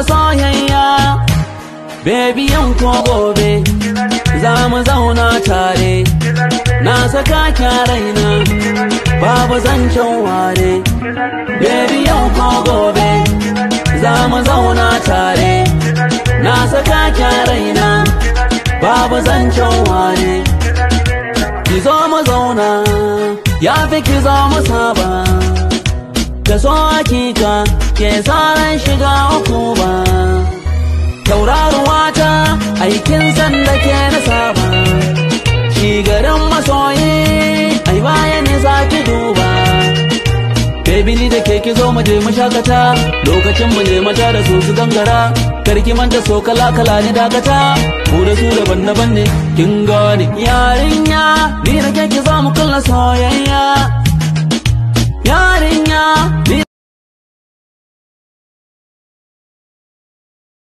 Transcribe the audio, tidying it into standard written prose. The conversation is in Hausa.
soyayya. Baby yan ko gobe za mu zauna tare. Na saka ki a raina babu zancen ware. Baby yau ko gobe za mu zauna tare. Na saka ki a raina babu zancen ware. Ki zo mu zauna ya fi ki zo mu saba. Ka so hakika ke tsaran shiga uku ba. Tauraruwa ta aikin sanda ke na saba. Shi garin masoyi ai baya ne za ki duba. Baby ni da ke ki zo mu je mu shakata. Lokacin mu ne mata da su su gangara. Karki manta so kala kala ni dakata. Mu da su daban daban ne kin gane. Yarinya ni da ke ki zo mu kulla soyayya. Yarinya ni